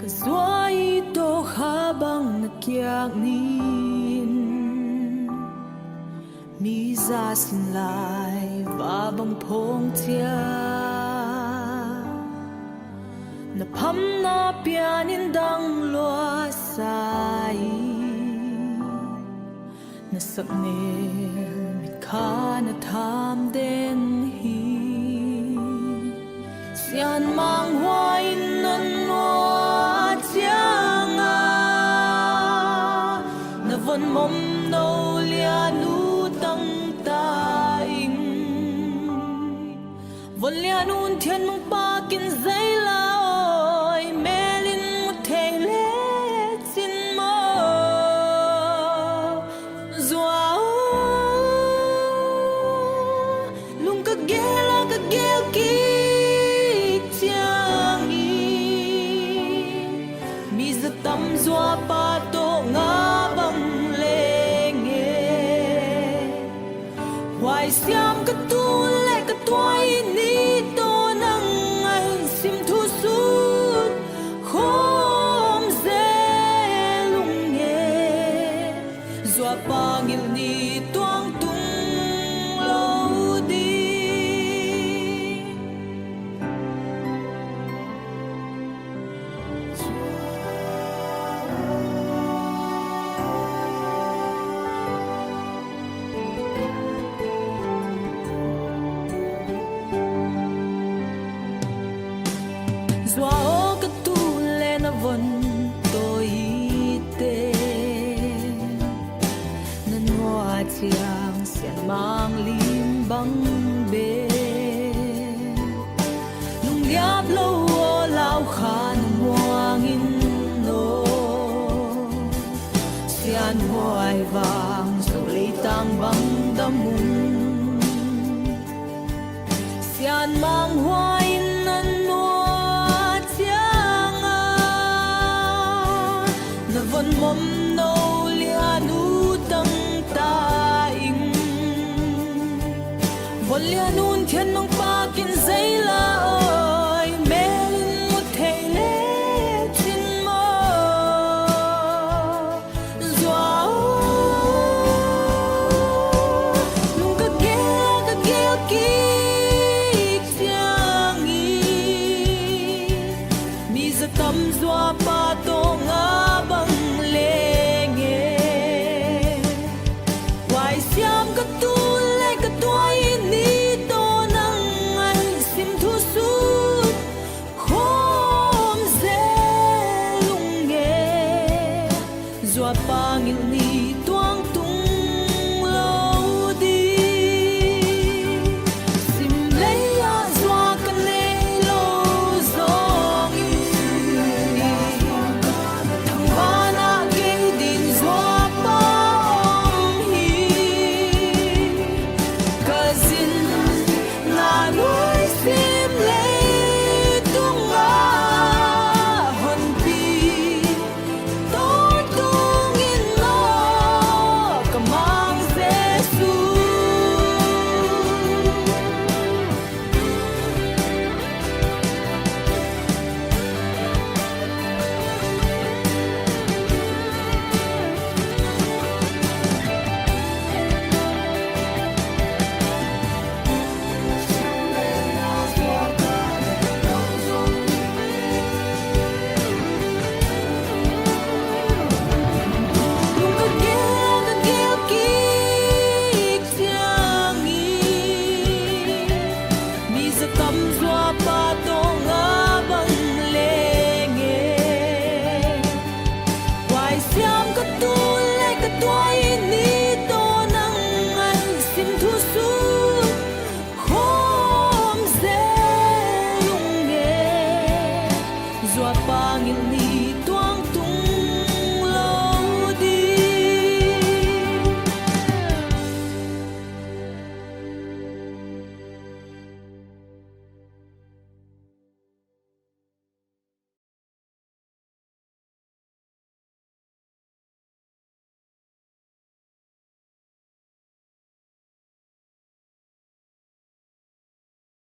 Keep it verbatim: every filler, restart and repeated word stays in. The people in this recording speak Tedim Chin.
Zua i tawh kha bang na kiak ni-in, mi za sin lai va bang phawng ciang, na phamna pianin dang luasa-in, na sakmel mit kha na tham den hi. Sianmang hua in na nuat ciangah, na von momno lian uh tangta ing. Von lian un thianmang pakin zei la awi, mel in mu thei lecin maw. Zua aw, lung ka gel a ka gel kik ciangin, mi zatam zuapa tawh nga bang leng e. Huai siam ka tun le ka tuai ni tawh nang ngaihsim thu sut khawm zel ung e. Zuapa ngilh ni tuang tung lo ding. Zua aw, ka tun le na von tawh i ten, na nuat ciang sianmang lim bang be. Lungdiap lo aw, lau kha na muang in aw. Sianhuai vang zo leitang bang dam un. Sianmang hua in na nuat ciangah, na von momno lian uh tangta ing. Von lian un thianmang pakin zei la awi, mel in mu thei lecin maw. Zua aw, lung ka gel a ka gel kik ciangin, mi zatam zuapa tawh nga bang leng e. Huai siam ka tun le ka tuai ni tawh nang ngaihsim thu sut khawm zel ung e. Zuapa ngilh ni tuang tung lo ding. Sim lei ah zua ka nei lo zongin, thangvan ah kei ding zuapa om hi. Ka zin na nuai sim leitung ah honpi tawntung in aw, ka Mang Jesu. Lung ka gel a ka gel kik ciangin, mi zatam zuapa tawh nga bang leng e. Huai siam ka tun le ka tuai ni tawh nang ngaihsim thu sut khawm zel ung e. Zuapa ngilh ni